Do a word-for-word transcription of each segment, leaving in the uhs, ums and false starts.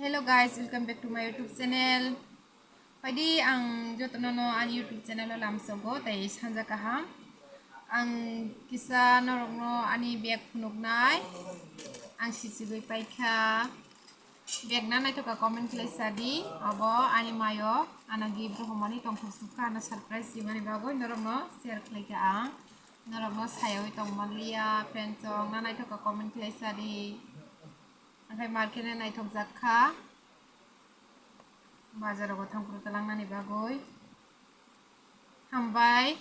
Hello guys, welcome back to my YouTube channel. Phaidi ang jotono no ani YouTube channel o lamsogo tei sanja kaham. Ang kisa norokno ani bag phunuknai. Ang sichigwi paikha. Bag na naithoka comment khlai sadi. Abo ani mayo ano gift rohormani tongthok sukha ano surprise rimani bagwi norokno share khlaikha ang. Norokno sayawi tongmanliya friends, chong na naithoka comment khlai sadi. Angkhai market no naithok jak kha. Bazar rogo thangphuru talangnani bagwi. Hambai.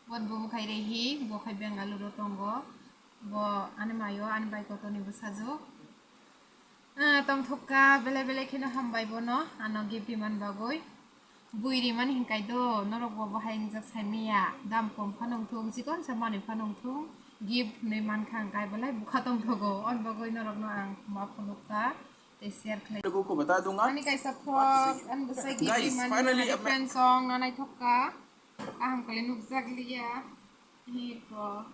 Bo bumkhai rehi, bo khai Bengaluru tongo. Bo ani mayo, ani bai kotorni bwsajwk. Ah, tongthok kha, belai belai kheno hambai bono, ano gift rimani bagwi. Bui rimani hinkai do, norok bo bahai wngjak saimanya, dam kom phano wngthung, chikon sa manwi phano wngthung, gift hinwi mankha ang kaibolai bukha tongthogo, on bagwi norokno ang ma phunukha tei share khlai. Ani kaisa frok, ani bwsai gift rimani, ani friend song na naithok kha, kaham khlai nukjak liya, hi ko.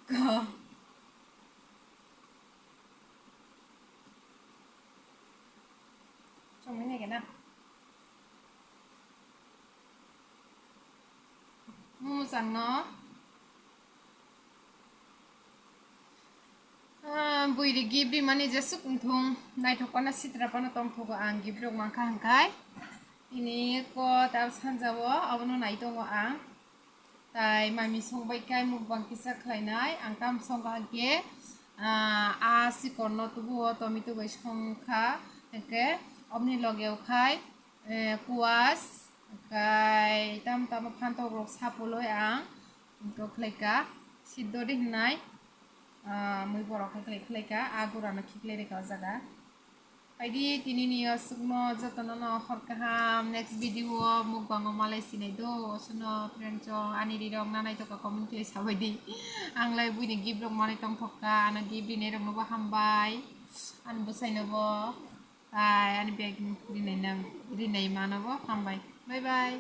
Ka. Chongmani kena. Mumu changno. Ah, buiri gift rimani jesuk wngthung, naithok phano sitra phano tongthogo ang gift rok mankha hwnkhai. Ini ko tab sanjao abono nai tongo ang. Tai mami songbai kai mukbang kisa khlainai, ang tam songkha hwnkhe, ah, a sikorno tubuo tomato bai songkha, hwnkhe oboni logeo khai, eh, kuas, kai tam tamo phantok rok sapoloi ang, to khlaika, siddori hwnai, ah, mui borok hai khlai khlaika, a gurano khiklai rikha o jaga. Phaidi tinini aswkno jotono no hor kaham, next video o mukbang o malai sinai do, aswkno friend chong ani rirok na naitokha comment khlai sabaidi. Ang lai buini gift rok manwi tongthokha, ano gift rinai rokno bo hambai, ani bwsaino bo, tai ani bag rinai nang, rinai mano bo hambai. Bye bye.